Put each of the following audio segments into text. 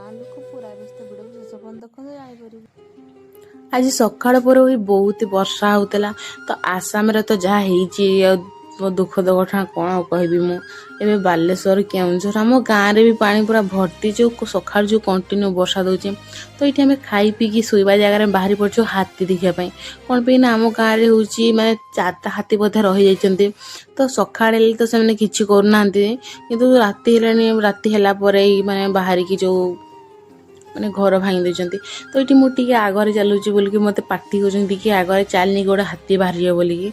ଗାଁ ଲୋକ ପୁରା ବ୍ୟସ୍ତ। ଭିଡ଼ିଓକୁ ଶେଷ ପର୍ଯ୍ୟନ୍ତ ଦେଖନ୍ତୁ, ଜାଣିପାରିବେ। ଆଜି ସକାଳ ପହରୁ ବି ବହୁତ ବର୍ଷା ହେଉଥିଲା। ତ ଆସାମରେ ତ ଯାହା ହେଇଛି ଆଉ ମୋ ଦୁଃଖଦ ଘଟଣା କ'ଣ କହିବି ମୁଁ। ଏବେ ବାଲେଶ୍ୱର, କେଉଁଝର, ଆମ ଗାଁରେ ବି ପାଣି ପୁରା ଭର୍ତ୍ତି। ଯେଉଁ ସକାଳୁ ଯେଉଁ କଣ୍ଟିନ୍ୟୁ ବର୍ଷା ଦେଉଛି। ତ ଏଇଠି ଆମେ ଖାଇ ପିଇକି ଶୋଇବା ଜାଗାରେ ବାହାରି ପଡ଼ିଛୁ ହାତୀ ଦେଖିବା ପାଇଁ। କ'ଣ ପାଇଁ ନା ଆମ ଗାଁରେ ହେଉଛି ମାନେ ଚାରିଟା ହାତୀ ବୋଧେ ରହିଯାଇଛନ୍ତି। ତ ସକାଳେ ହେଲେ ତ ସେମାନେ କିଛି କରୁନାହାନ୍ତି, କିନ୍ତୁ ରାତି ହେଲାଣି, ରାତି ହେଲା ପରେ ଏଇ ମାନେ ବାହାରିକି ଯେଉଁ ମାନେ ଘର ଭାଙ୍ଗି ଦେଉଛନ୍ତି। ତ ଏଇଠି ମୁଁ ଟିକେ ଆଗରେ ଚାଲୁଛି ବୋଲିକି ମୋତେ ପାଟି କରୁଛନ୍ତି କି ଆଗରେ ଚାଲିନି, ଗୋଟେ ହାତୀ ବାହାରିଯିବ ବୋଲିକି।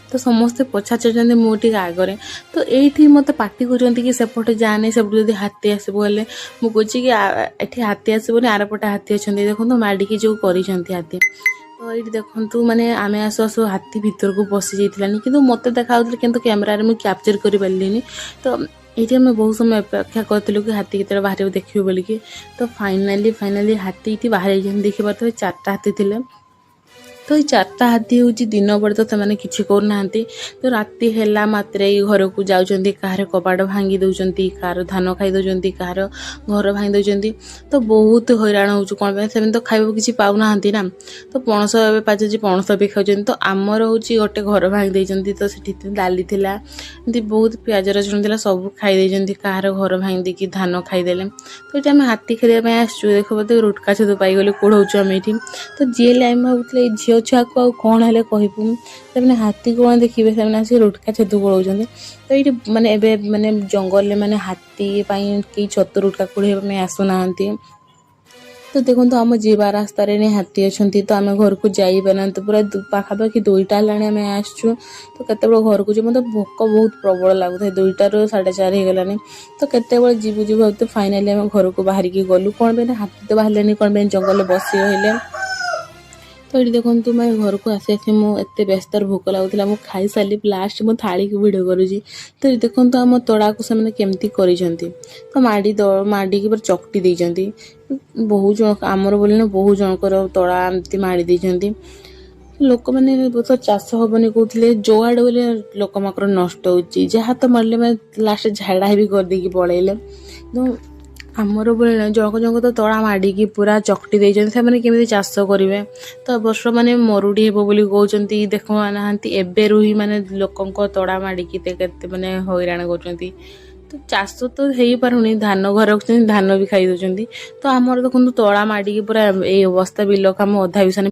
ତ ସମସ୍ତେ ପଛାଚାରୁଛନ୍ତି, ମୁଁ ଟିକେ ଆଗରେ। ତ ଏଇଠି ମୋତେ ପାଟି କରୁଛନ୍ତି କି ସେପଟେ ଯାଆନି, ସେପଟେ ଯଦି ହାତୀ ଆସିବ ହେଲେ। ମୁଁ କହୁଛି କି ଏଠି ହାତୀ ଆସିବନି, ଆରପଟେ ହାତୀ ଅଛନ୍ତି। ଦେଖନ୍ତୁ ମାଡ଼ିକି ଯେଉଁ କରିଛନ୍ତି ହାତୀ। ତ ଏଇଠି ଦେଖନ୍ତୁ, ମାନେ ଆମେ ଆସୁ ଆସୁ ହାତୀ ଭିତରକୁ ପଶି ଯାଇଥିଲାନି, କିନ୍ତୁ ମୋତେ ଦେଖାଯାଉଥିଲା, କିନ୍ତୁ କ୍ୟାମେରାରେ ମୁଁ କ୍ୟାପଚର୍ କରିପାରିଲିନି। ତ ଏଇଠି ଆମେ ବହୁତ ସମୟ ଅପେକ୍ଷା କରିଥିଲୁ କି ହାତୀ କେତେବେଳେ ବାହାରିବ ଦେଖିବୁ ବୋଲିକି। ତ ଫାଇନାଲି ହାତୀ ଏଇଠି ବାହାରି ଯାଇଛନ୍ତି। ଦେଖିପାରୁଥିବେ, ଚାରିଟା ହାତୀ ଥିଲେ। ତ ଏଇ ଚାରିଟା ହାତୀ ହେଉଛି ଦିନ ବେଳେ ତ ସେମାନେ କିଛି କରୁନାହାନ୍ତି, ତ ରାତି ହେଲା ମାତ୍ରେ ଏଇ ଘରକୁ ଯାଉଛନ୍ତି, କାହାର କବାଟ ଭାଙ୍ଗି ଦେଉଛନ୍ତି, କାହାର ଧାନ ଖାଇ ଦେଉଛନ୍ତି, କାହାର ଘର ଭାଙ୍ଗି ଦେଉଛନ୍ତି। ତ ବହୁତ ହଇରାଣ ହେଉଛୁ। କ'ଣ ପାଇଁ? ସେମାନେ ତ ଖାଇବାକୁ କିଛି ପାଉନାହାନ୍ତି ନା। ତ ପଣସ ଏବେ ପାଚୁଛି, ପଣସ ବି ଖାଉଛନ୍ତି। ତ ଆମର ହେଉଛି ଗୋଟେ ଘର ଭାଙ୍ଗି ଦେଇଛନ୍ତି। ତ ସେଠି ଡାଲି ଥିଲା, ଏମିତି ବହୁତ ପିଆଜ ରସୁଣ ଥିଲା, ସବୁ ଖାଇ ଦେଇଛନ୍ତି। କାହାର ଘର ଭାଙ୍ଗି ଦେଇକି ଧାନ ଖାଇଦେଲେ। ତ ଏଇଠି ଆମେ ହାତୀ ଖେଳିବା ପାଇଁ ଆସିଛୁ। ଦେଖ, ବୋଧେ ରୁଟକା ଛତୁ ପାଇଗଲେ, କୁଢ଼ଉଛୁ ଆମେ ଏଇଠି। ତ ଯିଏ ହେଲେ ଆମେ ଭାବୁଥିଲେ ଏଇ ଝିଅ ଛୁଆକୁ ଆଉ କ'ଣ ହେଲେ କହିବୁ, ସେମାନେ ହାତୀ କ'ଣ ଦେଖିବେ, ସେମାନେ ଆସିକି ରୁଟକା ଛତୁ ଗୋଳଉଛନ୍ତି। ତ ଏଇଠି ମାନେ ଏବେ ମାନେ ଜଙ୍ଗଲରେ ମାନେ ହାତୀ ପାଇଁ କେହି ଛତୁ ରୁଟକା କୁଢ଼େଇବା ପାଇଁ ଆସୁନାହାନ୍ତି। ତ ଦେଖନ୍ତୁ, ଆମ ଯିବା ରାସ୍ତାରେ ହାତୀ ଅଛନ୍ତି, ତ ଆମେ ଘରକୁ ଯାଇପାରୁନାହାନ୍ତି। ପୁରା ପାଖାପାଖି 2ଟା ହେଲାଣି ଆମେ ଆସିଛୁ। ତ କେତେବେଳେ ଘରକୁ ଯିବୁ? ମୋତେ ଭୋକ ବହୁତ ପ୍ରବଳ ଲାଗୁଥାଏ। 2ଟାରୁ 4:30 ହେଇଗଲାଣି। ତ କେତେବେଳେ ଯିବୁ ଯିବୁ ତ ଫାଇନାଲି ଆମେ ଘରକୁ ବାହାରିକି ଗଲୁ। କ'ଣ ପାଇଁ ନା ହାତୀ ତ ବାହାରିଲେନି, କ'ଣ ପାଇଁ ଜଙ୍ଗଲରେ ବସି ରହିଲେ? ତ ଏଇଠି ଦେଖନ୍ତୁ, ମାନେ ଘରକୁ ଆସି ଆସି ମୁଁ ଏତେ ବ୍ୟସ୍ତରେ ଭୋକ ଲାଗୁଥିଲା, ମୁଁ ଖାଇସାରିଲି, ଲାଷ୍ଟ ମୁଁ ଥାଳିକୁ ଭିଡ଼ିଓ କରୁଛି। ତ ଏଇଠି ଦେଖନ୍ତୁ, ଆମ ତଡ଼ାକୁ ସେମାନେ କେମିତି କରିଛନ୍ତି। ତ ମାଡ଼ି ମାଡ଼ିକି ପୁରା ଚକଟି ଦେଇଛନ୍ତି। ବହୁତ ଜଣ, ଆମର ବୋଲି ନା, ବହୁତ ଜଣଙ୍କର ତଳା ଏମିତି ମାଡ଼ି ଦେଇଛନ୍ତି। ଲୋକମାନେ ତ ଚାଷ ହବନି କହୁଥିଲେ, ଯୁଆଡ଼େ ଗଲେ ଲୋକମାନଙ୍କର ନଷ୍ଟ ହେଉଛି। ଯାହା ତ ମାରିଲେ, ମାନେ ଲାଷ୍ଟ ଝାଡ଼ା ବି କରିଦେଇକି ପଳେଇଲେ। ତ ଆମର ବୋଲି ନାହିଁ, ଜଣକ ଜଣକ ତ ତଳା ମାଡ଼ିକି ପୁରା ଚକଟି ଦେଇଛନ୍ତି। ସେମାନେ କେମିତି ଚାଷ କରିବେ? ତ ଏ ବର୍ଷ ମାନେ ମରୁଡ଼ି ହେବ ବୋଲି କହୁଛନ୍ତି, ଦେଖୁନାହାନ୍ତି ଏବେରୁ ହିଁ ମାନେ ଲୋକଙ୍କ ତଳା ମାଡ଼ିକି କେତେ ମାନେ ହଇରାଣ କରୁଛନ୍ତି। ତ ଚାଷ ତ ହେଇପାରୁନି, ଧାନ ଘରେ ରଖୁଛନ୍ତି, ଧାନ ବି ଖାଇ ଦେଉଛନ୍ତି। ତ ଆମର ଦେଖନ୍ତୁ, ତଳା ମାଡ଼ିକି ପୁରା ଏଇ ଅବସ୍ଥା, ବିଲ କାମ ଅଧା ବି